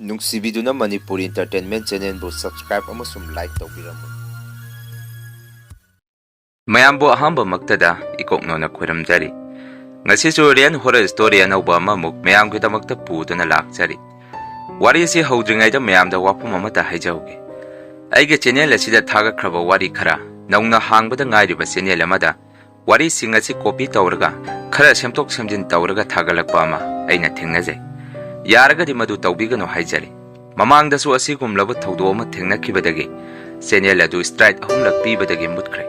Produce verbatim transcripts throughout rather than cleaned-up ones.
ꯅꯨꯡꯁꯤꯕꯤꯗꯨꯅ Manipuri Entertainment Channelꯕꯨ subscribe ꯑꯃꯁꯨꯡ like ꯇꯧꯕꯤꯔꯝꯃꯨ꯫ ꯃꯌꯥꯝꯕꯨ ꯑꯍꯥꯟꯕꯃꯛꯇꯗ ꯏꯀꯣꯛꯅꯣꯅ ꯈꯣꯏꯔꯝꯖꯔꯤ꯫ ꯉꯁꯤꯁꯨ Real Horror Story ꯑꯅꯧꯕ ꯑꯃꯃꯨꯛ ꯃꯌꯥꯝꯒꯤꯗꯃꯛꯇ ꯄꯨꯗꯨꯅ ꯂꯥꯛꯆꯔꯤ꯫ ꯋꯥꯔꯤ ꯑꯁꯤ ꯍꯧꯗ꯭ꯔꯤꯉꯩꯗ ꯃꯌꯥꯝꯗ ꯋꯥꯐꯝ ꯑꯃꯠꯇ ꯍꯥꯏꯖꯍꯧꯒꯦ꯫ ꯑꯩꯒꯤ channel ꯑꯁꯤꯗ ꯊꯥꯒꯠꯈ꯭ꯔꯕ ꯋꯥꯔꯤ ꯈꯔ ꯅꯧꯅ ꯍꯥꯡꯕꯗ ꯉꯥꯏꯔꯤꯕ channel ꯑꯃꯗ ꯋꯥꯔꯤꯁꯤꯡ ꯑꯁꯤ copy ꯇꯧꯔꯒ ꯈꯔ ꯁꯦꯝꯗꯣꯛ ꯁꯦꯝꯖꯤꯟ ꯇꯧꯔꯒ ꯊꯥꯒꯠꯂꯛꯄ ꯑꯃ ꯑꯩꯅ ꯊꯦꯡꯅꯖꯩ꯫ ꯌꯥꯔꯒꯗꯤ ꯃꯗꯨ ꯇꯧꯕꯤꯒꯅꯨ ꯍꯥꯏꯖꯔꯤ꯫ ꯃꯃꯥꯡꯗꯁꯨ ꯑꯁꯤꯒꯨꯝꯂꯕ ꯊꯧꯗꯣꯛ ꯑꯃ ꯊꯦꯡꯅꯈꯤꯕꯗꯒꯤ channel ꯑꯗꯨ strike ꯑꯍꯨꯝꯂꯛ ꯄꯤꯕꯗꯒꯤ ꯃꯨꯠꯈ꯭ꯔꯦ꯫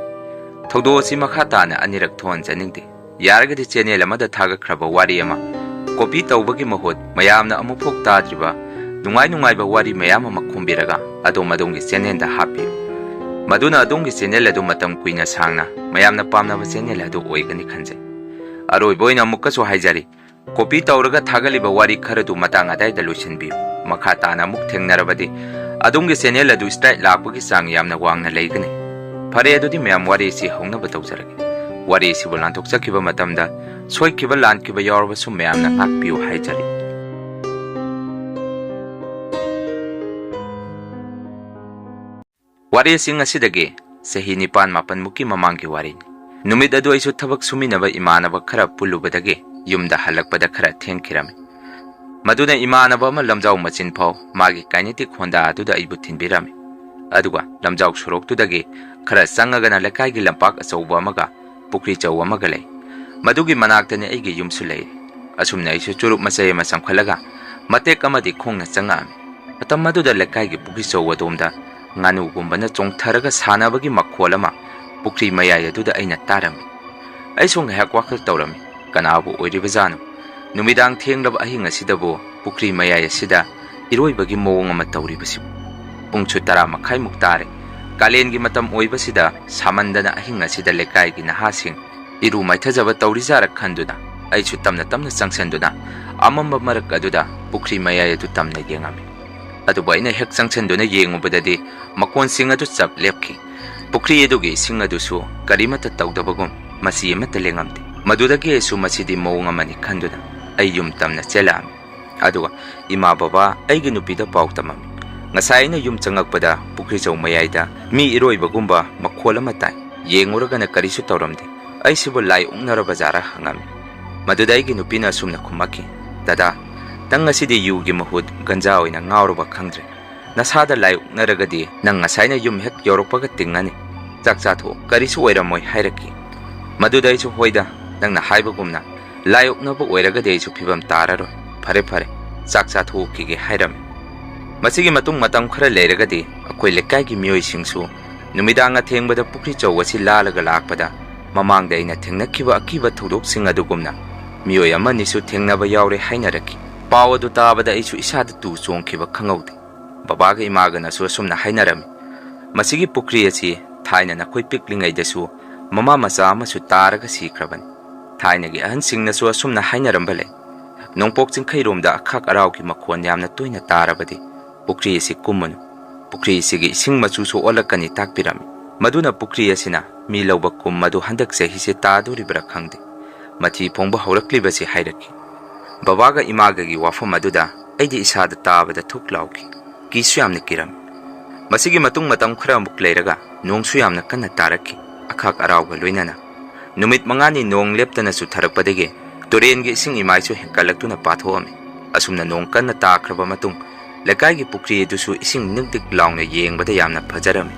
ꯊꯧꯗꯣꯛ ꯑꯁꯤ ꯃꯈꯥ ꯇꯥꯅ ꯑꯅꯤꯔꯛ ꯊꯣꯛꯍꯟꯖꯅꯤꯡꯗꯦ꯫ ꯌꯥꯔꯒꯗꯤ channel ꯑꯃꯗ ꯊꯥꯒꯠꯈ꯭ꯔꯕ ꯋꯥꯔꯤ ꯑꯃ copy ꯇꯧꯕꯒꯤ ꯃꯍꯨꯠ ꯃꯌꯥꯝꯅ ꯑꯃꯨꯛꯐꯥꯎ ꯇꯥꯗ꯭ꯔꯤꯕ ꯅꯨꯡꯉꯥꯏ ꯅꯨꯡꯉꯥꯏꯕ ꯋꯥꯔꯤ ꯃꯌꯥꯝ ꯑꯃ ꯈꯣꯝꯕꯤꯔꯒ ꯑꯗꯣꯝ ꯑꯗꯣꯝꯒꯤ channelꯗ ꯍꯥꯞꯄꯤꯌꯨ꯫ ꯃꯗꯨꯅ ꯑꯗꯣꯝꯒꯤ channel ꯑꯗꯨ ꯃꯇꯝ ꯀꯨꯏꯅ ꯁꯥꯡꯅ ꯃꯌꯥꯝꯅ ꯄꯥꯝꯅꯕ channel ꯑꯗꯨ ꯑꯣꯏꯒꯅꯤ ꯈꯟꯖꯩ꯫ ꯑꯔꯣꯏꯕ ꯑꯣꯏꯅ ꯑꯃꯨꯛꯀꯁꯨ ꯍꯥꯏꯖꯔꯤ, copy ꯇꯧꯔꯒ ꯊꯥꯒꯠꯂꯤꯕ ꯋꯥꯔꯤ ꯈꯔꯗꯨ ꯃꯇꯥꯡ ꯑꯗꯥꯏꯗ ꯂꯣꯏꯁꯤꯟꯕꯤꯌꯨ꯫ ꯃꯈꯥ ꯇꯥꯅ ꯑꯃꯨꯛ ꯊꯦꯡꯅꯔꯕꯗꯤ ꯑꯗꯣꯝꯒꯤ channel ꯑꯗꯨ strike ꯂꯥꯛꯄꯒꯤ ꯆꯥꯡ ꯌꯥꯝꯅ ꯋꯥꯡꯅ ꯂꯩꯒꯅꯤ꯫ ꯐꯔꯦ, ꯑꯗꯨꯗꯤ ꯃꯌꯥꯝ ꯋꯥꯔꯤ ꯑꯁꯤ ꯍꯧꯅꯕ ꯇꯧꯖꯔꯒꯦ꯫ ꯋꯥꯔꯤ ꯑꯁꯤꯕꯨ ꯂꯥꯟꯊꯣꯛꯆꯈꯤꯕ ꯃꯇꯝꯗ ꯁꯣꯏꯈꯤꯕ ꯂꯥꯟꯈꯤꯕ ꯌꯥꯎꯔꯕꯁꯨ ꯃꯌꯥꯝꯅ ꯉꯥꯛꯄꯤꯌꯨ ꯍꯥꯏꯖꯔꯤ꯫ ꯋꯥꯔꯤꯁꯤꯡ ꯑꯁꯤꯗꯒꯤ ꯆꯍꯤ ꯅꯤꯄꯥꯟ ꯃꯥꯄꯟꯃꯨꯛꯀꯤ ꯃꯃꯥꯡꯒꯤ ꯋꯥꯔꯤꯅꯤ꯫ ꯅꯨꯃꯤꯠ ꯑꯗꯨ ꯑꯩꯁꯨ ꯊꯕꯛ ꯁꯨꯃꯤꯟꯅꯕ ꯏꯃꯥꯟꯅꯕ ꯈꯔ ꯄꯨꯜꯂꯨꯕꯗꯒꯤ ꯌꯨꯝꯗ ꯍꯜꯂꯛꯄꯗ ꯈꯔ ꯊꯦꯡꯈꯤꯔꯝꯃꯤ꯫ ꯃꯗꯨꯅ ꯏꯃꯥꯟꯅꯕ ꯑꯃ ꯂꯝꯖꯥꯎ ꯃꯆꯤꯟ ꯐꯥꯎ ꯃꯥꯒꯤ Kinetic Honda ꯑꯗꯨꯗ ꯑꯩꯕꯨ ꯊꯤꯟꯕꯤꯔꯝꯃꯤ꯫ ꯑꯗꯨꯒ ꯂꯝꯖꯥꯎ ꯁꯣꯔꯣꯛꯇꯨꯗꯒꯤ ꯈꯔ ꯆꯪꯉꯒꯅ ꯂꯩꯀꯥꯏꯒꯤ ꯂꯝꯄꯥꯛ ꯑꯆꯧꯕ ꯑꯃꯒ ꯄꯨꯈ꯭ꯔꯤ ꯆꯧ ꯑꯃꯒ ꯂꯩ꯫ ꯃꯗꯨꯒꯤ ꯃꯅꯥꯛꯇꯅꯤ ꯑꯩꯒꯤ ꯌꯨꯝꯁꯨ ꯂꯩꯔꯤ꯫ ꯑꯁꯨꯝꯅ ꯑꯩꯁꯨ ꯆꯨꯔꯨꯞ ꯃꯆꯩ ꯑꯃ ꯆꯪꯈꯠꯂꯒ ꯃꯇꯦꯛ ꯑꯃꯗꯤ ꯈꯣꯡꯅ ꯆꯪꯉꯛꯑꯝꯃꯤ꯫ ꯃꯇꯝ ꯑꯗꯨꯗ ꯂꯩꯀꯥꯏꯒꯤ ꯄꯨꯈ꯭ꯔꯤ ꯆꯧ ꯑꯗꯣꯝꯗ ꯉꯥꯅꯨꯒꯨꯝꯕꯅ ꯆꯣꯡꯊꯔꯒ ꯁꯥꯟꯅꯕꯒꯤ ꯃꯈꯣꯜ ꯑꯃ ꯄꯨꯈ꯭ꯔꯤ ꯃꯌꯥꯏ ꯑꯗꯨꯗ ꯑꯩꯅ ꯇꯥꯔꯝꯃꯤ꯫ ꯑꯩꯁꯨ ꯉꯥꯏꯍꯥꯛ ꯋꯥꯈꯜ ꯇꯧꯔꯝꯃꯤ, ꯀꯅꯥꯕꯨ ꯑꯣꯏꯔꯤꯕꯖꯥꯠꯅꯣ? ꯅꯨꯃꯤꯗꯥꯡ ꯊꯦꯡꯂꯕ ꯑꯍꯤꯡ ꯑꯁꯤꯗꯕꯨ ꯄꯨꯈ꯭ꯔꯤ ꯃꯌꯥꯏ ꯑꯁꯤꯗ ꯏꯔꯣꯏꯕꯒꯤ ꯃꯑꯣꯡ ꯑꯃ ꯇꯧꯔꯤꯕꯁꯤꯕꯨ? ꯄꯨꯡꯁꯨ ꯇꯔꯥ ꯃꯈꯥꯏꯃꯨꯛ ꯇꯥꯔꯦ꯫ ꯀꯥꯂꯦꯟꯒꯤ ꯃꯇꯝ ꯑꯣꯏꯕꯁꯤꯗ ꯁꯥꯃꯟꯗꯅ ꯑꯍꯤꯡ ꯑꯁꯤꯗ ꯂꯩꯀꯥꯏꯒꯤ ꯅꯍꯥꯁꯤꯡ ꯏꯔꯨ ꯃꯥꯏꯊꯖꯕ ꯇꯧꯔꯤꯖꯥꯔ ꯈꯟꯗꯨꯅ ꯑꯩꯁꯨ ꯇꯞꯅ ꯇꯞꯅ ꯆꯪꯁꯤꯟꯗꯨꯅ ꯑꯃꯝꯕ ꯃꯔꯛ ꯑꯗꯨꯗ ꯄꯨꯈ꯭ꯔꯤ ꯃꯌꯥꯏ ꯑꯗꯨ ꯇꯝꯅ ꯌꯦꯡꯉꯝꯃꯤ꯫ ꯑꯗꯨꯕꯨ ꯑꯩꯅ ꯍꯦꯛ ꯆꯪꯁꯤꯟꯗꯨꯅ ꯌꯦꯡꯉꯨꯕꯗꯗꯤ ꯃꯀꯣꯟꯁꯤꯡ ꯑꯗꯨ ꯆꯞ ꯂꯦꯞꯈꯤ꯫ ꯄꯨꯈ꯭ꯔꯤ ꯑꯗꯨꯒꯤ ꯏꯁꯤꯡ ꯑꯗꯨꯁꯨ ꯀꯔꯤꯃꯠꯇ ꯇꯧꯗꯕꯒꯨꯝ ꯃꯆꯤ ꯑꯃꯠꯇ ꯂꯦꯡꯉꯝꯗꯦ꯫ ꯃꯗꯨꯗꯒꯤ ꯑꯩꯁꯨ ꯃꯁꯤꯗꯤ ꯃꯑꯣꯡ ꯑꯃꯅꯤ ꯈꯟꯗꯨꯅ ꯑꯩ ꯌꯨꯝ ꯇꯝꯅ ꯆꯦꯜꯂꯛꯑꯝꯃꯤ꯫ ꯑꯗꯨꯒ ꯏꯃꯥ ꯕꯕꯥ, ꯑꯩꯒꯤ ꯅꯨꯄꯤꯗ ꯄꯥꯎ ꯇꯝꯃꯝꯃꯤ꯫ "ꯉꯁꯥꯏ ꯑꯩꯅ ꯌꯨꯝ ꯆꯪꯉꯛꯄꯗ ꯄꯨꯈ꯭ꯔꯤꯖꯧ ꯃꯌꯥꯏꯗ ꯃꯤ ꯏꯔꯣꯏꯕꯒꯨꯝꯕ ꯃꯈꯣꯜ ꯑꯃ ꯇꯥꯏ꯫ ꯌꯦꯡꯉꯨꯔꯒꯅ ꯀꯔꯤꯁꯨ ꯇꯧꯔꯝꯗꯦ꯫ ꯑꯩꯁꯤꯕꯨ ꯂꯥꯏ ꯑꯣꯛꯅꯔꯕ ꯖꯥꯔꯥ?" ꯍꯪꯉꯝꯃꯤ꯫ ꯃꯗꯨꯗ ꯑꯩꯒꯤ ꯅꯨꯄꯤꯅ ꯑꯁꯨꯝꯅ ꯈꯨꯝꯃꯛꯈꯤ, "ꯗꯗꯥ, ꯅꯪ ꯉꯁꯤꯗꯤ ꯌꯨꯒꯤ ꯃꯍꯨꯠ ꯒꯟꯖꯥ ꯑꯣꯏꯅ ꯉꯥꯎꯔꯕ ꯈꯪꯗ꯭ꯔꯦ꯫ ꯅꯁꯥꯗ ꯂꯥꯏ ꯑꯣꯛꯅꯔꯒꯗꯤ ꯅꯪ ꯉꯁꯥꯏꯅ ꯌꯨꯝ ꯍꯦꯛ ꯌꯧꯔꯛꯄꯒ ꯇꯤꯡꯉꯅꯤ꯫ ꯆꯥꯛ ꯆꯥꯊꯣꯛꯑꯣ, ꯀꯔꯤꯁꯨ ꯑꯣꯏꯔꯝꯃꯣꯏ" ꯍꯥꯏꯔꯛꯈꯤ꯫ ꯃꯗꯨꯗ ꯑꯩꯁꯨ, "ꯍꯣꯏꯗ, ꯅꯪꯅ ꯍꯥꯏꯕꯒꯨꯝꯅ ꯂꯥꯏ ꯑꯣꯛꯅꯕ ꯑꯣꯏꯔꯒꯗꯤ ꯑꯩꯁꯨ ꯐꯤꯕꯝ ꯇꯥꯔꯔꯣꯏ꯫ ꯐꯔꯦ, ꯐꯔꯦ, ꯆꯥꯛ ꯆꯥꯊꯣꯛꯈꯤꯒꯦ" ꯍꯥꯏꯔꯝꯃꯤ꯫ ꯃꯁꯤꯒꯤ ꯃꯇꯨꯡ ꯃꯇꯝ ꯈꯔ ꯂꯩꯔꯒꯗꯤ ꯑꯩꯈꯣꯏ ꯂꯩꯀꯥꯏꯒꯤ ꯃꯤꯑꯣꯏꯁꯤꯡꯁꯨ ꯅꯨꯃꯤꯗꯥꯡ ꯑꯊꯦꯡꯕꯗ ꯄꯨꯈ꯭ꯔꯤꯆꯧ ꯑꯁꯤ ꯂꯥꯜꯂꯒ ꯂꯥꯛꯄꯗ, ꯃꯃꯥꯡꯗ ꯑꯩꯅ ꯊꯦꯡꯅꯈꯤꯕ ꯑꯀꯤꯕ ꯊꯧꯗꯣꯛꯁꯤꯡ ꯑꯗꯨꯒꯨꯝꯅ ꯃꯤꯑꯣꯏ ꯑꯃꯅꯤꯁꯨ ꯊꯦꯡꯅꯕ ꯌꯥꯎꯔꯦ ꯍꯥꯏꯅꯔꯛꯈꯤ꯫ ꯄꯥꯎ ꯑꯗꯨ ꯇꯥꯕꯗ ꯑꯩꯁꯨ ꯏꯁꯥꯗ ꯇꯨ ꯆꯣꯡꯈꯤꯕ ꯈꯪꯍꯧꯗꯦ꯫ ꯕꯕꯥꯒ ꯏꯃꯥꯒꯅꯁꯨ ꯑꯁꯨꯝꯅ ꯍꯥꯏꯅꯔꯝꯃꯤ, "ꯃꯁꯤꯒꯤ ꯄꯨꯈ꯭ꯔꯤ ꯑꯁꯤ ꯊꯥꯏꯅ ꯅꯈꯣꯏ ꯄꯤꯛꯂꯤꯉꯩꯗꯁꯨ ꯃꯃꯥ ꯃꯆꯥ ꯑꯃꯁꯨ ꯇꯥꯔꯒ ꯁꯤꯈ꯭ꯔꯕꯅꯤ꯫ ꯊꯥꯏꯅꯒꯤ ꯑꯍꯟꯁꯤꯡꯅꯁꯨ ꯑꯁꯨꯝꯅ ꯍꯥꯏꯅꯔꯝꯕ ꯂꯩ, ꯅꯣꯡꯄꯣꯛ ꯆꯤꯡꯈꯩꯔꯣꯝꯗ ꯑꯈꯥꯛ ꯑꯔꯥꯎꯒꯤ ꯃꯈꯣꯟ ꯌꯥꯝꯅ ꯇꯣꯏꯅ ꯇꯥꯔꯕꯗꯤ ꯄꯨꯈ꯭ꯔꯤ ꯑꯁꯤ ꯀꯨꯝꯃꯨꯅꯨ꯫ ꯄꯨꯈ꯭ꯔꯤ ꯑꯁꯤꯒꯤ ꯏꯁꯤꯡ ꯃꯆꯨꯁꯨ ꯑꯣꯜꯂꯛꯀꯅꯤ" ꯇꯥꯛꯄꯤꯔꯝꯃꯤ꯫ ꯃꯗꯨꯅ ꯄꯨꯈ꯭ꯔꯤ ꯑꯁꯤꯅ ꯃꯤ ꯂꯧꯕ ꯀꯨꯝ ꯑꯗꯨ ꯍꯟꯗꯛ ꯆꯍꯤꯁꯦ ꯇꯥꯗꯣꯔꯤꯕ꯭ꯔꯥ ꯈꯪꯗꯦ, ꯃꯊꯤ ꯐꯣꯡꯕ ꯍꯧꯔꯛꯂꯤꯕꯁꯤ ꯍꯥꯏꯔꯛꯈꯤ꯫ ꯕꯕꯥꯒ ꯏꯃꯥꯒꯒꯤ ꯋꯥꯐꯝ ꯑꯗꯨꯗ ꯑꯩꯗꯤ ꯏꯁꯥꯗ ꯇꯥꯕꯗ ꯊꯨꯛ ꯂꯥꯎꯈꯤ꯫ ꯀꯤꯁꯨ ꯌꯥꯝꯅ ꯀꯤꯔꯝꯃꯤ꯫ ꯃꯁꯤꯒꯤ ꯃꯇꯨꯡ ꯃꯇꯝ ꯈꯔ ꯑꯃꯨꯛ ꯂꯩꯔꯒ ꯅꯣꯡꯁꯨ ꯌꯥꯝꯅ ꯀꯟꯅ ꯇꯥꯔꯛꯈꯤ, ꯑꯈꯥꯛ ꯑꯔꯥꯎꯒ ꯂꯣꯏꯅꯅ꯫ ꯅꯨꯃꯤꯠ ꯃꯉꯥꯅꯤ ꯅꯣꯡ ꯂꯦꯞꯇꯅ ꯆꯨꯊꯔꯛꯄꯗꯒꯤ ꯇꯨꯔꯦꯟꯒꯤ ꯏꯁꯤꯡ ꯏꯃꯥꯏꯁꯨ ꯍꯦꯟꯀꯠꯂꯛꯇꯨꯅ ꯄꯥꯊꯣꯛꯑꯝꯃꯤ꯫ ꯑꯁꯨꯝꯅ ꯅꯣꯡ ꯀꯟꯅ ꯇꯥꯈ꯭ꯔꯕ ꯃꯇꯨꯡ, ꯂꯩꯀꯥꯏꯒꯤ ꯄꯨꯈ꯭ꯔꯤ ꯑꯗꯨꯁꯨ ꯏꯁꯤꯡ ꯅꯤꯛ ꯅꯤꯛ ꯂꯥꯎꯅ ꯌꯦꯡꯕꯗ ꯌꯥꯝꯅ ꯐꯖꯔꯝꯃꯤ꯫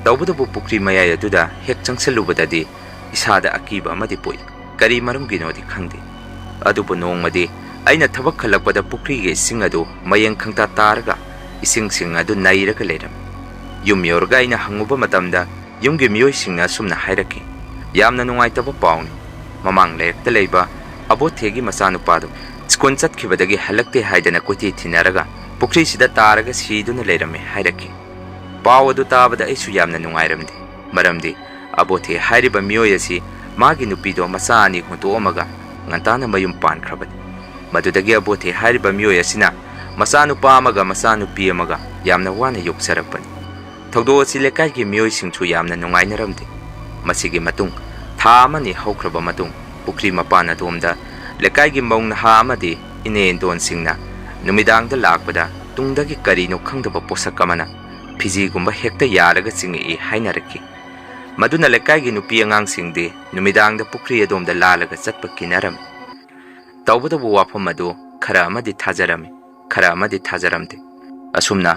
ꯇꯧꯕꯇꯕꯨ ꯄꯨꯈ꯭ꯔꯤ ꯃꯌꯥꯏ ꯑꯗꯨꯗ ꯍꯦꯛ ꯆꯪꯁꯤꯜꯂꯨꯕꯗꯗꯤ ꯏꯁꯥꯗ ꯑꯀꯤꯕ ꯑꯃꯗꯤ ꯄꯣꯛꯏ꯫ ꯀꯔꯤ ꯃꯔꯝꯒꯤꯅꯣꯗꯤ ꯈꯪꯗꯦ꯫ ꯑꯗꯨꯕꯨ ꯅꯣꯡꯃꯗꯤ ꯑꯩꯅ ꯊꯕꯛ ꯍꯜꯂꯛꯄꯗ ꯄꯨꯈ꯭ꯔꯤꯒꯤ ꯏꯁꯤꯡ ꯑꯗꯨ ꯃꯌꯦꯡ ꯈꯪꯇꯥ ꯇꯥꯔꯒ ꯏꯁꯤꯡꯁꯤꯡ ꯑꯗꯨ ꯅꯩꯔꯒ ꯂꯩꯔꯝꯃꯤ꯫ ꯌꯨꯝ ꯌꯧꯔꯒ ꯑꯩꯅ ꯍꯪꯉꯨꯕ ꯃꯇꯝꯗ ꯌꯨꯝꯒꯤ ꯃꯤꯑꯣꯏꯁꯤꯡꯅ ꯑꯁꯨꯝꯅ ꯍꯥꯏꯔꯛꯈꯤ, "ꯌꯥꯝꯅ ꯅꯨꯡꯉꯥꯏꯇꯕ ꯄꯥꯎꯅꯤ꯫ ꯃꯃꯥꯡ ꯂꯩꯔꯛꯇ ꯂꯩꯕ ꯑꯕꯣꯊꯦꯒꯤ ꯃꯆꯥꯅꯨꯄꯥꯗꯨ ꯁ꯭ꯀꯨꯜ ꯆꯠꯈꯤꯕꯗꯒꯤ ꯍꯜꯂꯛꯇꯦ ꯍꯥꯏꯗꯅ ꯀꯣꯏꯊꯤ ꯊꯤꯅꯔꯒ ꯄꯨꯈ꯭ꯔꯤꯁꯤꯗ ꯇꯥꯔꯒ ꯁꯤꯗꯨꯅ ꯂꯩꯔꯝꯃꯦ" ꯍꯥꯏꯔꯛꯈꯤ꯫ ꯄꯥꯎ ꯑꯗꯨ ꯇꯥꯕꯗ ꯑꯩꯁꯨ ꯌꯥꯝꯅ ꯅꯨꯡꯉꯥꯏꯔꯝꯗꯦ, ꯃꯔꯝꯗꯤ ꯑꯕꯣꯊꯦ ꯍꯥꯏꯔꯤꯕ ꯃꯤꯑꯣꯏ ꯑꯁꯤ ꯃꯥꯒꯤ ꯅꯨꯄꯤꯗꯣ ꯃꯆꯥ ꯑꯅꯤ ꯍꯨꯟꯗꯣꯛꯑꯝꯃꯒ ꯉꯟꯇꯥꯅ ꯃꯌꯨꯝ ꯄꯥꯟꯈ꯭ꯔꯕꯅꯤ꯫ ꯃꯗꯨꯗꯒꯤ ꯑꯕꯣꯊꯦ ꯍꯥꯏꯔꯤꯕ ꯃꯤꯑꯣꯏ ꯑꯁꯤꯅ ꯃꯆꯥꯅꯨꯄꯥ ꯑꯃꯒ ꯃꯆꯥꯅꯨꯄꯤ ꯑꯃꯒ ꯌꯥꯝꯅ ꯋꯥꯅ ꯌꯣꯛꯆꯔꯛꯄꯅꯤ꯫ ꯊꯧꯗꯣꯛ ꯑꯁꯤ ꯂꯩꯀꯥꯏꯒꯤ ꯃꯤꯑꯣꯏꯁꯤꯡꯁꯨ ꯌꯥꯝꯅ ꯅꯨꯡꯉꯥꯏꯅꯔꯝꯗꯦ꯫ ꯃꯁꯤꯒꯤ ꯃꯇꯨꯡ ꯊꯥ ꯑꯃꯅꯤ ꯍꯧꯈ꯭ꯔꯕ ꯃꯇꯨꯡ, ꯄꯨꯈ꯭ꯔꯤ ꯃꯄꯥꯟ ꯑꯗꯣꯝꯗ ꯂꯩꯀꯥꯏꯒꯤ ꯃꯧ ꯅꯍꯥ ꯑꯃꯗꯤ ꯏꯅꯦ ꯏꯟꯗꯣꯟꯁꯤꯡꯅ ꯅꯨꯃꯤꯗꯥꯡꯗ ꯂꯥꯛꯄꯗ ꯇꯨꯡꯗꯒꯤ ꯀꯔꯤꯅꯣ ꯈꯪꯗꯕ ꯄꯣꯠꯁꯛ ꯑꯃꯅ ꯐꯤꯖꯤꯒꯨꯝꯕ ꯍꯦꯛꯇ ꯌꯥꯜꯂꯒ ꯆꯤꯡꯉꯛꯏ ꯍꯥꯏꯅꯔꯛꯈꯤ꯫ ꯃꯗꯨꯅ ꯂꯩꯀꯥꯏꯒꯤ ꯅꯨꯄꯤ ꯑꯉꯥꯡꯁꯤꯡꯗꯤ ꯅꯨꯃꯤꯗꯥꯡꯗ ꯄꯨꯈ꯭ꯔꯤ ꯑꯗꯣꯝꯗ ꯂꯥꯜꯂꯒ ꯆꯠꯄ ꯀꯤꯅꯔꯝꯃꯤ꯫ ꯇꯧꯕꯇꯕꯨ ꯋꯥꯐꯝ ꯑꯗꯨ ꯈꯔ ꯑꯃꯗꯤ ꯊꯥꯖꯔꯝꯃꯤ, ꯈꯔ ꯑꯃꯗꯤ ꯊꯥꯖꯔꯝꯗꯦ꯫ ꯑꯁꯨꯝꯅ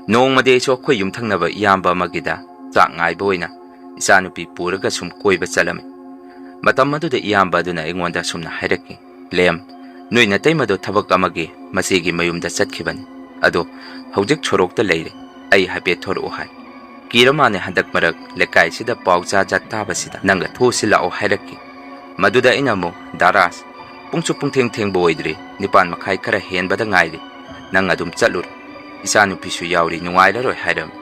ꯅꯣꯡꯃꯗꯤ ꯑꯩꯁꯨ ꯑꯩꯈꯣꯏ ꯌꯨꯝꯊꯪꯅꯕ ꯏꯌꯥꯝꯕ ꯑꯃꯒꯤꯗ ꯆꯥꯛ ꯉꯥꯏꯕ ꯑꯣꯏꯅ ꯏꯆꯥꯅꯨꯄꯤ ꯄꯨꯔꯒ ꯁꯨꯝ ꯀꯣꯏꯕ ꯆꯠꯂꯝꯃꯤ꯫ ꯃꯇꯝ ꯑꯗꯨꯗ ꯏꯌꯥꯝꯕ ꯑꯗꯨꯅ ꯑꯩꯉꯣꯟꯗ ꯑꯁꯨꯝꯅ ꯍꯥꯏꯔꯛꯈꯤ, "ꯂꯦꯝ, ꯅꯣꯏ ꯅꯇꯩꯃꯗꯣ ꯊꯕꯛ ꯑꯃꯒꯤ ꯃꯆꯦꯒꯤ ꯃꯌꯨꯝꯗ ꯆꯠꯈꯤꯕꯅꯤ꯫ ꯑꯗꯣ ꯍꯧꯖꯤꯛ ꯁꯣꯔꯣꯛꯇ ꯂꯩꯔꯦ꯫ ꯑꯩ ꯍꯥꯏꯐꯦꯠ ꯊꯣꯔꯛꯎ" ꯍꯥꯏ꯫ ꯀꯤꯔ ꯃꯥꯅꯦ ꯍꯟꯗꯛ ꯃꯔꯛ ꯂꯩꯀꯥꯏꯁꯤꯗ ꯄꯥꯎ ꯖꯥꯠ ꯖꯥꯠ ꯇꯥꯕꯁꯤꯗ ꯅꯪꯒ ꯊꯣꯛꯎꯁꯤ ꯂꯥꯛꯑꯣ ꯍꯥꯏꯔꯛꯈꯤ꯫ ꯃꯗꯨꯗ ꯑꯩꯅ ꯑꯃꯨꯛ, "ꯗꯥ ꯔꯥꯖ, ꯄꯨꯡꯁꯨ ꯄꯨꯡꯊꯦꯡ ꯊꯦꯡꯕ ꯑꯣꯏꯗ꯭ꯔꯤ, ꯅꯤꯄꯥꯟ ꯃꯈꯥꯏ ꯈꯔ ꯍꯦꯟꯕꯗ ꯉꯥꯏꯔꯤ꯫ ꯅꯪ ꯑꯗꯨꯝ ꯆꯠꯂꯨꯔꯣ꯫ ꯏꯆꯥꯅꯨꯄꯤꯁꯨ ꯌꯥꯎꯔꯤ, ꯅꯨꯡꯉꯥꯏꯔꯔꯣꯏ" ꯍꯥꯏꯔꯝꯃꯤ꯫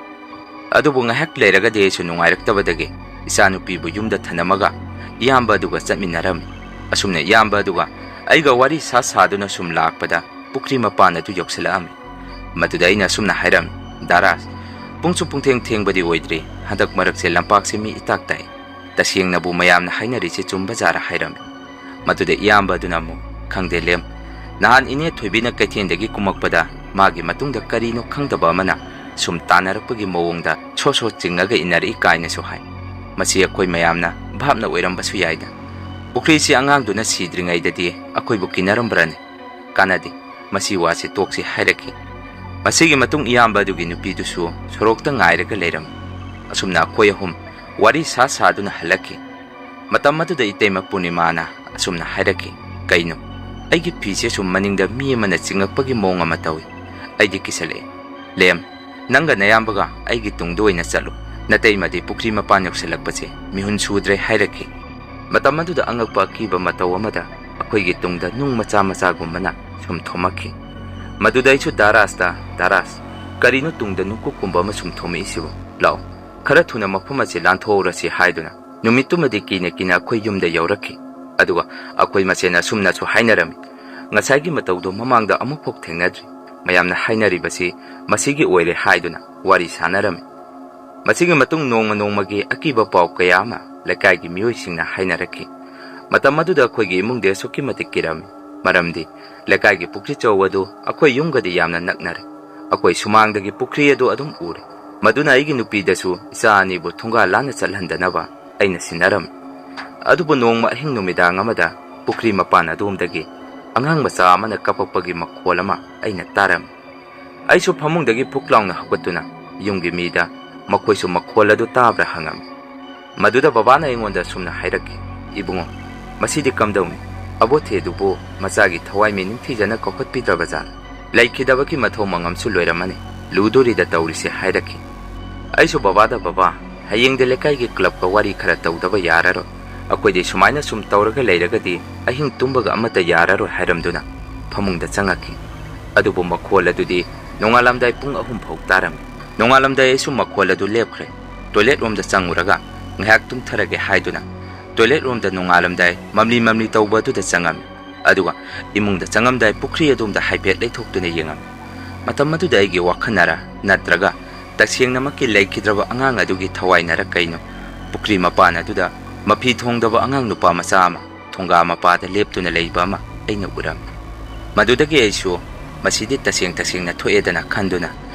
ꯑꯗꯨꯕꯨ ꯉꯥꯏꯍꯥꯛ ꯂꯩꯔꯒꯗꯤ ꯑꯩꯁꯨ ꯅꯨꯡꯉꯥꯏꯔꯛꯇꯕꯗꯒꯤ ꯏꯆꯥꯅꯨꯄꯤꯕꯨ ꯌꯨꯝꯗ ꯊꯅꯝꯃꯒ ꯏꯌꯥꯝꯕ ꯑꯗꯨꯒ ꯆꯠꯃꯤꯟꯅꯔꯝꯃꯤ꯫ ꯑꯁꯨꯝꯅ ꯏꯌꯥꯝꯕ ꯑꯗꯨꯒ ꯑꯩꯒ ꯋꯥꯔꯤ ꯁꯥ ꯁꯥꯗꯨꯅ ꯁꯨꯝ ꯂꯥꯛꯄꯗ ꯄꯨꯈ꯭ꯔꯤ ꯃꯄꯥꯟ ꯑꯗꯨ ꯌꯧꯁꯤꯜꯂꯛꯑꯝꯃꯤ꯫ ꯃꯗꯨꯗ ꯑꯩꯅ ꯑꯁꯨꯝꯅ ꯍꯥꯏꯔꯝꯃꯤ, "ꯗꯥ ꯔꯥꯖ, ꯄꯨꯡꯁꯨ ꯄꯨꯡꯊꯦꯡ ꯊꯦꯡꯕꯗꯤ ꯑꯣꯏꯗ꯭ꯔꯤ, ꯍꯟꯗꯛ ꯃꯔꯛꯁꯦ ꯂꯝꯄꯥꯛꯁꯦ ꯃꯤ ꯏꯇꯥꯛ ꯇꯥꯏ꯫ ꯇꯁꯦꯡꯅꯕꯨ ꯃꯌꯥꯝꯅ ꯍꯥꯏꯅꯔꯤꯁꯦ ꯆꯨꯝꯕ ꯖꯥꯔꯥ?" ꯍꯥꯏꯔꯝꯃꯤ꯫ ꯃꯗꯨꯗ ꯏꯌꯥꯝꯕ ꯑꯗꯨꯅ ꯑꯃꯨꯛ, "ꯈꯪꯗꯦ ꯂꯦꯝ, ꯅꯍꯥꯟ ꯏꯅꯦ ꯊꯣꯏꯕꯤꯅ ꯀꯩꯊꯦꯜꯗꯒꯤ ꯀꯨꯝꯃꯛꯄꯗ ꯃꯥꯒꯤ ꯃꯇꯨꯡꯗ ꯀꯔꯤꯅꯣ ꯈꯪꯗꯕ ꯑꯃꯅ ꯁꯨꯝ ꯇꯥꯟꯅꯔꯛꯄꯒꯤ ꯃꯑꯣꯡꯗ ꯁꯣ ꯁꯣ ꯆꯤꯡꯉꯒ ꯏꯟꯅꯔꯛꯏ" ꯀꯥꯏꯅꯁꯨ ꯍꯥꯏ꯫ ꯃꯁꯤ ꯑꯩꯈꯣꯏ ꯃꯌꯥꯝꯅ ꯚꯥꯞꯅ ꯑꯣꯏꯔꯝꯕꯁꯨ ꯌꯥꯏꯗ꯫ ꯄꯨꯈ꯭ꯔꯤꯁꯤ ꯑꯉꯥꯡꯗꯨꯅ ꯁꯤꯗ꯭ꯔꯤꯉꯩꯗꯗꯤ ꯑꯩꯈꯣꯏꯕꯨ ꯀꯤꯅꯔꯝꯕ꯭ꯔꯅꯦ? ꯀꯥꯟꯅꯗꯦ, ꯃꯁꯤ ꯋꯥꯁꯤ ꯇꯣꯛꯁꯤ ꯍꯥꯏꯔꯛꯈꯤ꯫ ꯃꯁꯤꯒꯤ ꯃꯇꯨꯡ ꯏꯌꯥꯝꯕ ꯑꯗꯨꯒꯤ ꯅꯨꯄꯤꯗꯨꯁꯨ ꯁꯣꯔꯣꯛꯇ ꯉꯥꯏꯔꯒ ꯂꯩꯔꯝꯃꯤ꯫ ꯑꯁꯨꯝꯅ ꯑꯩꯈꯣꯏ ꯑꯍꯨꯝ ꯋꯥꯔꯤ ꯁꯥ ꯁꯥꯗꯨꯅ ꯍꯜꯂꯛꯈꯤ꯫ ꯃꯇꯝ ꯑꯗꯨꯗ ꯏꯇꯩꯃ ꯄꯨꯔꯅꯤꯃꯥꯅ ꯑꯁꯨꯝꯅ ꯍꯥꯏꯔꯛꯈꯤ, "ꯀꯩꯅꯣ? ꯑꯩꯒꯤ ꯐꯤꯁꯦ ꯁꯨꯝ ꯃꯅꯤꯡꯗ ꯃꯤ ꯑꯃꯅ ꯆꯤꯡꯉꯛꯄꯒꯤ ꯃꯑꯣꯡ ꯑꯃ ꯇꯧꯏ꯫ ꯑꯩꯗꯤ ꯀꯤꯁꯜꯂꯛꯑꯦ꯫ ꯂꯦꯝ, ꯅꯪꯒ ꯅꯌꯥꯝꯕꯒ ꯑꯩꯒꯤ ꯇꯨꯡꯗ ꯑꯣꯏꯅ ꯆꯠꯂꯨ꯫ ꯅꯇꯩꯃꯗꯤ ꯄꯨꯈ꯭ꯔꯤ ꯃꯄꯥꯟ ꯌꯧꯁꯤꯜꯂꯛꯄꯁꯦ ꯃꯤꯍꯨꯟ ꯁꯨꯗ꯭ꯔꯦ" ꯍꯥꯏꯔꯛꯈꯤ꯫ ꯃꯇꯝ ꯑꯗꯨꯗ ꯑꯉꯛꯄ ꯑꯀꯤꯕ ꯃꯇꯧ ꯑꯃꯗ ꯑꯩꯈꯣꯏꯒꯤ ꯇꯨꯡꯗ ꯅꯨꯡ ꯃꯆꯥ ꯃꯆꯥꯒꯨꯝꯕꯅ ꯁꯨꯝ ꯊꯣꯝꯃꯛꯈꯤ꯫ ꯃꯗꯨꯗ ꯑꯩꯁꯨ ꯗꯥ ꯔꯥꯖꯇ, "ꯗꯥ ꯔꯥꯖ, ꯀꯔꯤꯅꯣ ꯇꯨꯡꯗ ꯅꯨꯡꯀꯨꯞꯀꯨꯝꯕ ꯑꯃ ꯁꯨꯝ ꯊꯣꯝꯃꯛꯏꯁꯤꯕꯨ? ꯂꯥꯛꯑꯣ, ꯈꯔ ꯊꯨꯅ ꯃꯐꯝ ꯑꯁꯤ ꯂꯥꯟꯊꯣꯛꯍꯧꯔꯁꯤ" ꯍꯥꯏꯗꯨꯅ ꯅꯨꯃꯤꯠꯇꯨꯃꯗꯤ ꯀꯤꯅ ꯀꯤꯅ ꯑꯩꯈꯣꯏ ꯌꯨꯝꯗ ꯌꯧꯔꯛꯈꯤ꯫ ꯑꯗꯨꯒ ꯑꯩꯈꯣꯏ ꯃꯁꯦꯟ ꯑꯁꯨꯝꯅꯁꯨ ꯍꯥꯏꯅꯔꯝꯃꯤ, "ꯉꯁꯥꯏꯒꯤ ꯃꯇꯧꯗꯣ ꯃꯃꯥꯡꯗ ꯑꯃꯨꯛꯐꯥꯎ ꯊꯦꯡꯅꯗ꯭ꯔꯤ꯫ ꯃꯌꯥꯝꯅ ꯍꯥꯏꯅꯔꯤꯕꯁꯤ ꯃꯁꯤꯒꯤ ꯑꯣꯏꯔꯦ" ꯍꯥꯏꯗꯨꯅ ꯋꯥꯔꯤ ꯁꯥꯟꯅꯔꯝꯃꯤ꯫ ꯃꯁꯤꯒꯤ ꯃꯇꯨꯡ ꯅꯣꯡꯃ ꯅꯣꯡꯃꯒꯤ ꯑꯀꯤꯕ ꯄꯥꯎ ꯀꯌꯥ ꯑꯃ ꯂꯩꯀꯥꯏꯒꯤ ꯃꯤꯑꯣꯏꯁꯤꯡꯅ ꯍꯥꯏꯅꯔꯛꯈꯤ꯫ ꯃꯇꯝ ꯑꯗꯨꯗ ꯑꯩꯈꯣꯏꯒꯤ ꯏꯃꯨꯡꯗꯤ ꯑꯁꯨꯛꯀꯤ ꯃꯇꯤꯛ ꯀꯤꯔꯝꯃꯤ꯫ ꯃꯔꯝꯗꯤ ꯂꯩꯀꯥꯏꯒꯤ ꯄꯨꯈ꯭ꯔꯤ ꯆꯧ ꯑꯗꯨ ꯑꯩꯈꯣꯏ ꯌꯨꯝꯒꯗꯤ ꯌꯥꯝꯅ ꯅꯛꯅꯔꯦ꯫ ꯑꯩꯈꯣꯏ ꯁꯨꯃꯥꯡꯗꯒꯤ ꯄꯨꯈ꯭ꯔꯤ ꯑꯗꯨ ꯑꯗꯨꯝ ꯎꯔꯦ꯫ ꯃꯗꯨꯅ ꯑꯩꯒꯤ ꯅꯨꯄꯤꯗꯁꯨ ꯏꯆꯥ ꯑꯅꯤꯕꯨ ꯊꯣꯡꯒꯥꯜ ꯂꯥꯟꯅ ꯆꯠꯍꯟꯗꯅꯕ ꯑꯩꯅ ꯁꯤꯟꯅꯔꯝꯃꯤ꯫ ꯑꯗꯨꯕꯨ ꯅꯣꯡꯃ ꯑꯍꯤꯡ ꯅꯨꯃꯤꯗꯥꯡ ꯑꯃꯗ ꯄꯨꯈ꯭ꯔꯤ ꯃꯄꯥꯟ ꯑꯗꯣꯝꯗꯒꯤ ꯑꯉꯥꯡ ꯃꯆꯥ ꯑꯃꯅ ꯀꯞꯄꯛꯄꯒꯤ ꯃꯈꯣꯜ ꯑꯃ ꯑꯩꯅ ꯇꯥꯔꯝꯃꯤ꯫ ꯑꯩꯁꯨ ꯐꯃꯨꯡꯗꯒꯤ ꯐꯨꯛ ꯂꯥꯎꯅ ꯍꯧꯒꯠꯇꯨꯅ ꯌꯨꯝꯒꯤ ꯃꯤꯗ ꯃꯈꯣꯏꯁꯨ ꯃꯈꯣꯜ ꯑꯗꯨ ꯇꯥꯕ꯭ꯔꯥ ꯍꯪꯉꯝꯃꯤ꯫ ꯃꯗꯨꯗ ꯕꯕꯥꯅ ꯑꯩꯉꯣꯟꯗ ꯑꯁꯨꯝꯅ ꯍꯥꯏꯔꯛꯈꯤ, "ꯏꯕꯨꯡꯉꯣ, ꯃꯁꯤꯗꯤ ꯀꯝꯗꯧꯅꯤ? ꯑꯕꯣꯊꯦ ꯑꯗꯨꯕꯨ ꯃꯆꯥꯒꯤ ꯊꯋꯥꯏ ꯃꯤ ꯅꯤꯡꯊꯤꯖꯅ ꯀꯧꯈꯠꯄꯤꯗ꯭ꯔꯕ ꯖꯥꯠꯂ? ꯂꯩꯈꯤꯗꯕꯒꯤ ꯃꯊꯧ ꯃꯉꯝꯁꯨ ꯂꯣꯏꯔꯝꯃꯅꯤ, ꯂꯨꯗꯣꯔꯤꯗ ꯇꯧꯔꯤꯁꯦ" ꯍꯥꯏꯔꯛꯈꯤ꯫ ꯑꯩꯁꯨ ꯕꯕꯥꯗ, "ꯕꯕꯥ, ꯍꯌꯦꯡꯗꯤ ꯂꯩꯀꯥꯏꯒꯤ ꯀ꯭ꯂꯕꯀ ꯋꯥꯔꯤ ꯈꯔ ꯇꯧꯗꯕ ꯌꯥꯔꯔꯣꯏ꯫ ꯑꯩꯈꯣꯏꯗꯤ ꯁꯨꯃꯥꯏꯅ ꯁꯨꯝ ꯇꯧꯔꯒ ꯂꯩꯔꯒꯗꯤ ꯑꯍꯤꯡ ꯇꯨꯝꯕꯒ ꯑꯃꯠꯇ ꯌꯥꯔꯔꯣꯏ" ꯍꯥꯏꯔꯝꯗꯨꯅ ꯐꯃꯨꯡꯗ ꯆꯪꯉꯛꯈꯤ꯫ ꯑꯗꯨꯕꯨ ꯃꯈꯣꯜ ꯑꯗꯨꯗꯤ ꯅꯣꯡꯉꯥꯜꯂꯝꯗꯥꯏ ꯄꯨꯡ ꯑꯍꯨꯝ ꯐꯥꯎ ꯇꯥꯔꯝꯃꯤ꯫ ꯅꯣꯡꯉꯥꯜꯂꯝꯗꯥꯏ ꯑꯩꯁꯨ ꯃꯈꯣꯜ ꯑꯗꯨ ꯂꯦꯞꯈ꯭ꯔꯦ꯫ ꯇꯣꯏꯂꯦꯠ ꯔꯣꯝꯗ ꯆꯪꯉꯨꯔꯒ ꯉꯥꯏꯍꯥꯛ ꯇꯨꯝꯊꯔꯒꯦ ꯍꯥꯏꯗꯨꯅ ꯇꯣꯏꯂꯦꯠ ꯔꯣꯝꯗ ꯅꯣꯡꯉꯥꯜꯂꯝꯗꯥꯏ ꯃꯝꯂꯤ ꯃꯝꯂꯤ ꯇꯧꯕ ꯑꯗꯨꯗ ꯆꯪꯉꯝꯃꯤ꯫ ꯑꯗꯨꯒ ꯏꯃꯨꯡꯗ ꯆꯪꯉꯝꯗꯥꯏ ꯄꯨꯈ꯭ꯔꯤ ꯑꯗꯣꯝꯗ ꯍꯥꯏꯐꯦꯠ ꯂꯩꯊꯣꯛꯇꯨꯅ ꯌꯦꯡꯉꯝꯃꯤ꯫ ꯃꯇꯝ ꯑꯗꯨꯗ ꯑꯩꯒꯤ ꯋꯥꯈꯜꯅꯔ ꯅꯠꯇ꯭ꯔꯒ ꯇꯁꯦꯡꯅꯃꯛꯀꯤ ꯂꯩꯈꯤꯗ꯭ꯔꯕ ꯑꯉꯥꯡ ꯑꯗꯨꯒꯤ ꯊꯋꯥꯏꯅꯔ ꯀꯩꯅꯣ, ꯄꯨꯈ꯭ꯔꯤ ꯃꯄꯥꯟ ꯑꯗꯨꯗ ꯃꯐꯤ ꯊꯣꯡꯗꯕ ꯑꯉꯥꯡ ꯅꯨꯄꯥ ꯃꯆꯥ ꯑꯃ ꯊꯣꯡꯒꯥ ꯃꯄꯥꯗ ꯂꯦꯞꯇꯨꯅ ꯂꯩꯕ ꯑꯃ ꯑꯩꯅ ꯎꯔꯝꯃꯤ꯫ ꯃꯗꯨꯗꯒꯤ ꯑꯩꯁꯨ ꯃꯁꯤꯗꯤ ꯇꯁꯦꯡ ꯇꯁꯦꯡꯅ ꯊꯣꯛꯑꯦꯗꯅ ꯈꯟꯗꯨꯅ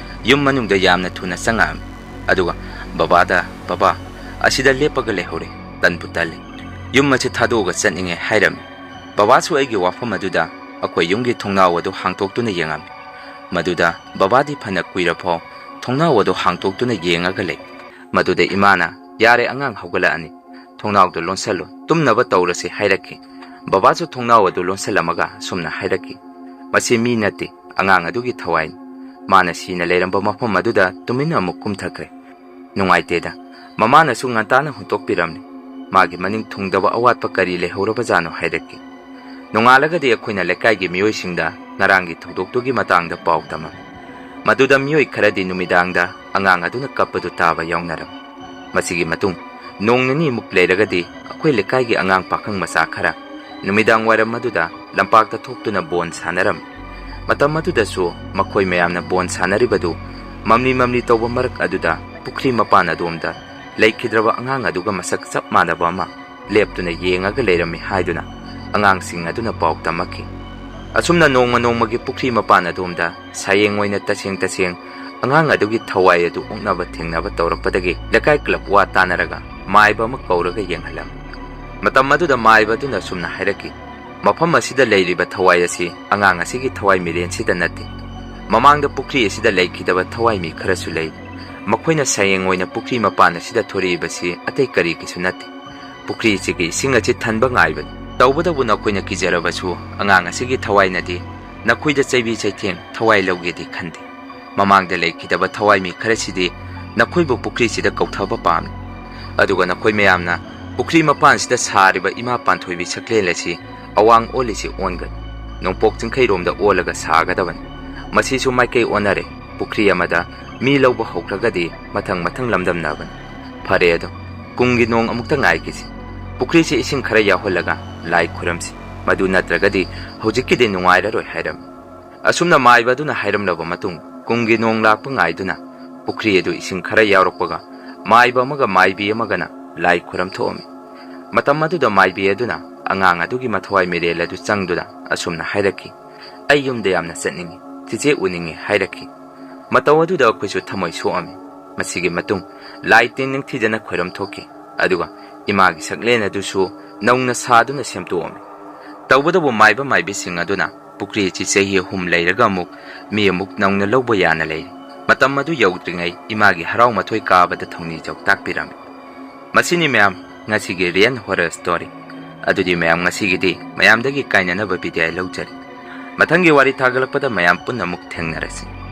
ꯌꯨꯝ ꯃꯅꯨꯡꯗ ꯌꯥꯝꯅ ꯊꯨꯅ ꯆꯪꯉꯛꯑꯝꯃꯤ꯫ ꯑꯗꯨꯒ ꯕꯕꯥꯗ, "ꯕꯕꯥ, ꯑꯁꯤꯗ ꯂꯦꯞꯄꯒ ꯂꯩꯍꯧꯔꯦ, ꯇꯟꯕꯨ ꯇꯜꯂꯦ꯫ ꯌꯨꯝ ꯑꯁꯤ ꯊꯥꯗꯣꯛꯑꯒ ꯆꯠꯅꯤꯡꯉꯦ" ꯍꯥꯏꯔꯝꯃꯤ꯫ ꯕꯕꯥꯁꯨ ꯑꯩꯒꯤ ꯋꯥꯐꯝ ꯑꯗꯨꯗ ꯑꯩꯈꯣꯏ ꯌꯨꯝꯒꯤ ꯊꯣꯡꯅꯥꯎ ꯑꯗꯨ ꯍꯥꯡꯇꯣꯛꯇꯨꯅ ꯌꯦꯡꯉꯝꯃꯤ꯫ ꯃꯗꯨꯗ ꯕꯕꯥꯗꯤ ꯐꯅ ꯀꯨꯏꯔꯐꯥꯎ ꯊꯣꯡꯅꯥꯎ ꯑꯗꯨ ꯍꯥꯡꯇꯣꯛꯇꯨꯅ ꯌꯦꯡꯉꯒ ꯂꯩ꯫ ꯃꯗꯨꯗ ꯏꯃꯥꯅ, "ꯌꯥꯔꯦ, ꯑꯉꯥꯡ ꯍꯧꯒꯠꯂꯛꯑꯅꯤ, ꯊꯣꯡꯅꯥꯎꯗꯨ ꯂꯣꯟꯁꯜꯂꯨ, ꯇꯨꯝꯅꯕ ꯇꯧꯔꯁꯤ" ꯍꯥꯏꯔꯛꯈꯤ꯫ ꯕꯕꯥꯁꯨ ꯊꯣꯡꯅꯥꯎ ꯑꯗꯨ ꯂꯣꯟꯁꯜꯂꯝꯃꯒ ꯑꯁꯨꯝꯅ ꯍꯥꯏꯔꯛꯈꯤ, "ꯃꯁꯤ ꯃꯤ ꯅꯠꯇꯦ, ꯑꯉꯥꯡ ꯑꯗꯨꯒꯤ ꯊꯋꯥꯏꯅꯤ꯫ ꯃꯥꯅ ꯁꯤꯅ ꯂꯩꯔꯝꯕ ꯃꯐꯝ ꯑꯗꯨꯗ ꯇꯨꯃꯤꯟꯅ ꯑꯃꯨꯛ ꯀꯨꯝꯊꯈ꯭ꯔꯦ꯫ ꯅꯨꯡꯉꯥꯏꯇꯦꯗ, ꯃꯃꯥꯅꯁꯨ ꯉꯟꯇꯥꯅ ꯍꯨꯟꯇꯣꯛꯄꯤꯔꯝꯂꯦ꯫ ꯃꯥꯒꯤ ꯃꯅꯤꯡ ꯊꯨꯡꯗꯕ ꯑꯋꯥꯠꯄ ꯀꯔꯤ ꯂꯩꯍꯧꯔꯕꯖꯥꯠꯅꯣ" ꯍꯥꯏꯔꯛꯈꯤ꯫ ꯅꯣꯡꯉꯥꯜꯂꯒꯗꯤ ꯑꯩꯈꯣꯏꯅ ꯂꯩꯀꯥꯏꯒꯤ ꯃꯤꯑꯣꯏꯁꯤꯡꯗ ꯉꯔꯥꯡꯒꯤ ꯊꯧꯗꯣꯛꯇꯨꯒꯤ ꯃꯇꯥꯡꯗ ꯄꯥꯎ ꯇꯝꯃꯝꯃꯤ꯫ ꯃꯗꯨꯗ ꯃꯤꯑꯣꯏ ꯈꯔꯗꯤ ꯅꯨꯃꯤꯗꯥꯡꯗ ꯑꯉꯥꯡ ꯑꯗꯨꯅ ꯀꯞꯄꯗꯨ ꯇꯥꯕ ꯌꯥꯎꯅꯔꯝꯃꯤ꯫ ꯃꯁꯤꯒꯤ ꯃꯇꯨꯡ ꯅꯣꯡ ꯅꯤꯅꯤꯃꯨꯛ ꯂꯩꯔꯒꯗꯤ ꯑꯩꯈꯣꯏ ꯂꯩꯀꯥꯏꯒꯤ ꯑꯉꯥꯡ ꯄꯥꯈꯪ ꯃꯆꯥ ꯈꯔ ꯅꯨꯃꯤꯗꯥꯡ ꯋꯥꯏꯔꯝ ꯑꯗꯨꯗ ꯂꯝꯄꯥꯛꯇ ꯊꯣꯛꯇꯨꯅ ꯕꯣꯟ ꯁꯥꯟꯅꯔꯝꯃꯤ꯫ ꯃꯇꯝ ꯑꯗꯨꯗꯁꯨ ꯃꯈꯣꯏ ꯃꯌꯥꯝꯅ ꯕꯣꯟ ꯁꯥꯟꯅꯔꯤꯕꯗꯨ ꯃꯝꯂꯤ ꯃꯝꯂꯤ ꯇꯧꯕ ꯃꯔꯛ ꯑꯗꯨꯗ ꯄꯨꯈ꯭ꯔꯤ ꯃꯄꯥꯟ ꯑꯗꯣꯝꯗ ꯂꯩꯈꯤꯗ꯭ꯔꯕ ꯑꯉꯥꯡ ꯑꯗꯨꯒ ꯃꯁꯛ ꯆꯞ ꯃꯥꯟꯅꯕ ꯑꯃ ꯂꯦꯞꯇꯨꯅ ꯌꯦꯡꯉꯒ ꯂꯩꯔꯝꯃꯤ ꯍꯥꯏꯗꯨꯅ ꯑꯉꯥꯡꯁꯤꯡ ꯑꯗꯨꯅ ꯄꯥꯎ ꯇꯝꯃꯛꯈꯤ꯫ ꯑꯁꯨꯝꯅ ꯅꯣꯡꯃ ꯅꯣꯡꯃꯒꯤ ꯄꯨꯈ꯭ꯔꯤ ꯃꯄꯥꯟ ꯑꯗꯣꯝꯗ ꯁꯥꯌꯦꯡ ꯑꯣꯏꯅ ꯇꯁꯦꯡ ꯇꯁꯦꯡ ꯑꯉꯥꯡ ꯑꯗꯨꯒꯤ ꯊꯋꯥꯏ ꯑꯗꯨ ꯑꯣꯛꯅꯕ ꯊꯦꯡꯅꯕ ꯇꯧꯔꯛꯄꯗꯒꯤ ꯂꯩꯀꯥꯏ ꯀ꯭ꯂꯕ ꯋꯥ ꯇꯥꯅꯔꯒ ꯃꯥꯏꯕ ꯑꯃ ꯀꯧꯔꯒ ꯌꯦꯡꯍꯜꯂꯝꯃꯤ꯫ ꯃꯇꯝ ꯑꯗꯨꯗ ꯃꯥꯏꯕ ꯑꯗꯨꯅ ꯑꯁꯨꯝꯅ ꯍꯥꯏꯔꯛꯈꯤ, "ꯃꯐꯝ ꯑꯁꯤꯗ ꯂꯩꯔꯤꯕ ꯊꯋꯥꯏ ꯑꯁꯤ ꯑꯉꯥꯡ ꯑꯁꯤꯒꯤ ꯊꯋꯥꯏ ꯃꯤꯔꯦꯟꯁꯤꯗ ꯅꯠꯇꯦ꯫ ꯃꯃꯥꯡꯗ ꯄꯨꯈ꯭ꯔꯤ ꯑꯁꯤꯗ ꯂꯩꯈꯤꯗꯕ ꯊꯋꯥꯏ ꯃꯤ ꯈꯔꯁꯨ ꯂꯩ꯫ ꯃꯈꯣꯏꯅ ꯁꯥꯌꯦꯡ ꯑꯣꯏꯅ ꯄꯨꯈ꯭ꯔꯤ ꯃꯄꯥꯟ ꯑꯁꯤꯗ ꯊꯣꯔꯛꯏꯕꯁꯤ ꯑꯇꯩ ꯀꯔꯤꯒꯤꯁꯨ ꯅꯠꯇꯦ꯫ ꯄꯨꯈ꯭ꯔꯤ ꯑꯁꯤꯒꯤ ꯏꯁꯤꯡ ꯑꯁꯤ ꯊꯟꯕ ꯉꯥꯏꯕꯅꯤ꯫ ꯇꯧꯕꯇꯕꯨ ꯅꯈꯣꯏꯅ ꯀꯤꯖꯔꯕꯁꯨ ꯑꯉꯥꯡ ꯑꯁꯤꯒꯤ ꯊꯋꯥꯏꯅꯗꯤ ꯅꯈꯣꯏꯗ ꯆꯩꯕꯤ ꯆꯩꯊꯦꯡ ꯊꯋꯥꯏ ꯂꯧꯒꯦꯗꯤ ꯈꯟꯗꯦ꯫ ꯃꯃꯥꯡꯗ ꯂꯩꯈꯤꯗꯕ ꯊꯋꯥꯏ ꯃꯤ ꯈꯔꯁꯤꯗꯤ ꯅꯈꯣꯏꯕꯨ ꯄꯨꯈ꯭ꯔꯤꯁꯤꯗ ꯀꯧꯊꯕ ꯄꯥꯝꯃꯤ꯫ ꯑꯗꯨꯒ ꯅꯈꯣꯏ ꯃꯌꯥꯝꯅ ꯄꯨꯈ꯭ꯔꯤ ꯃꯄꯥꯟꯁꯤꯗ ꯁꯥꯔꯤꯕ ꯏꯃꯥ ꯄꯥꯟꯊꯣꯏꯕꯤ ꯁꯛꯂꯦꯟ ꯑꯁꯤ ꯑꯋꯥꯡ ꯑꯣꯜꯂꯤꯁꯤ ꯑꯣꯟꯒꯅꯤ꯫ ꯅꯣꯡꯄꯣꯛ ꯆꯤꯡꯈꯩꯔꯣꯝꯗ ꯑꯣꯜꯂꯒ ꯁꯥꯒꯗꯕꯅꯤ꯫ ꯃꯁꯤꯁꯨ ꯃꯥꯏꯀꯩ ꯑꯣꯟꯅꯔꯦ꯫ ꯄꯨꯈ꯭ꯔꯤ ꯑꯃꯗ ꯃꯤ ꯂꯧꯕ ꯍꯧꯈ꯭ꯔꯒꯗꯤ ꯃꯊꯪ ꯃꯊꯪ ꯂꯝꯗꯝꯅꯕꯅꯤ꯫ ꯐꯔꯦ ꯑꯗꯣ, ꯀꯨꯝꯒꯤ ꯅꯣꯡ ꯑꯃꯨꯛꯇ ꯉꯥꯏꯈꯤꯁꯤ꯫ ꯄꯨꯈ꯭ꯔꯤꯁꯤ ꯏꯁꯤꯡ ꯈꯔ ꯌꯥꯎꯍꯜꯂꯒ ꯂꯥꯏ ꯈꯨꯔꯝꯁꯤ꯫ ꯃꯗꯨ ꯅꯠꯇ꯭ꯔꯒꯗꯤ ꯍꯧꯖꯤꯛꯀꯤꯗꯤ ꯅꯨꯡꯉꯥꯏꯔꯔꯣꯏ" ꯍꯥꯏꯔꯝꯃꯤ꯫ ꯑꯁꯨꯝꯅ ꯃꯥꯏꯕ ꯑꯗꯨꯅ ꯍꯥꯏꯔꯝꯂꯕ ꯃꯇꯨꯡ, ꯀꯨꯝꯒꯤ ꯅꯣꯡ ꯂꯥꯛꯄ ꯉꯥꯏꯗꯨꯅ ꯄꯨꯈ꯭ꯔꯤ ꯑꯗꯨ ꯏꯁꯤꯡ ꯈꯔ ꯌꯥꯎꯔꯛꯄꯒ ꯃꯥꯏꯕ ꯑꯃꯒ ꯃꯥꯏꯕꯤ ꯑꯃꯒꯅ ꯂꯥꯏ ꯈꯨꯔꯝ ꯊꯣꯛꯑꯝꯃꯤ꯫ ꯃꯇꯝ ꯑꯗꯨꯗ ꯃꯥꯏꯕꯤ ꯑꯗꯨꯅ ꯑꯉꯥꯡ ꯑꯗꯨꯒꯤ ꯃꯊꯋꯥꯏ ꯃꯤꯔꯦꯜ ꯑꯗꯨ ꯆꯪꯗꯨꯅ ꯑꯁꯨꯝꯅ ꯍꯥꯏꯔꯛꯈꯤ, "ꯑꯩ ꯌꯨꯝꯗ ꯌꯥꯝꯅ ꯆꯠꯅꯤꯡꯏ, ꯆꯤꯆꯦ ꯎꯅꯤꯡꯏ" ꯍꯥꯏꯔꯛꯈꯤ꯫ ꯃꯇꯧ ꯑꯗꯨꯗ ꯑꯩꯈꯣꯏꯁꯨ ꯊꯃꯣꯏ ꯁꯣꯛꯑꯝꯃꯤ꯫ ꯃꯁꯤꯒꯤ ꯃꯇꯨꯡ ꯂꯥꯏ ꯇꯤꯟ ꯅꯤꯡꯊꯤꯖꯅ ꯈꯣꯏꯔꯝ ꯊꯣꯛꯈꯤ, ꯑꯗꯨꯒ ꯏꯃꯥꯒꯤ ꯁꯛꯂꯦꯟ ꯑꯗꯨꯁꯨ ꯅꯧꯅ ꯁꯥꯗꯨꯅ ꯁꯦꯝꯗꯣꯛꯑꯝꯃꯤ꯫ ꯇꯧꯕꯇꯕꯨ ꯃꯥꯏꯕ ꯃꯥꯏꯕꯤꯁꯤꯡ ꯑꯗꯨꯅ ꯄꯨꯈ꯭ꯔꯤ ꯑꯁꯤ ꯆꯍꯤ ꯑꯍꯨꯝ ꯂꯩꯔꯒ ꯑꯃꯨꯛ ꯃꯤ ꯑꯃꯨꯛ ꯅꯧꯅ ꯂꯧꯕ ꯌꯥꯅ ꯂꯩꯔꯤ꯫ ꯃꯇꯝ ꯑꯗꯨ ꯌꯧꯗ꯭ꯔꯤꯉꯩ ꯏꯃꯥꯒꯤ ꯍꯔꯥꯎ ꯃꯊꯣꯏ ꯀꯥꯕꯗ ꯊꯧꯅꯤꯖꯧ ꯇꯥꯛꯄꯤꯔꯝꯃꯤ꯫ ꯃꯁꯤꯅꯤ ꯃꯌꯥꯝ ꯉꯁꯤꯒꯤ Real Horror Story꯫ ꯑꯗꯨꯗꯤ ꯃꯌꯥꯝ ꯉꯁꯤꯒꯤꯗꯤ ꯃꯌꯥꯝꯗꯒꯤ ꯀꯥꯏꯅꯅꯕ ꯕꯤꯗꯥꯏ ꯂꯧꯖꯔꯤ꯫ ꯃꯊꯪꯒꯤ ꯋꯥꯔꯤ ꯊꯥꯒꯠꯂꯛꯄꯗ ꯃꯌꯥꯝ ꯄꯨꯟꯅ ꯑꯃꯨꯛ ꯊꯦꯡꯅꯔꯁꯤ꯫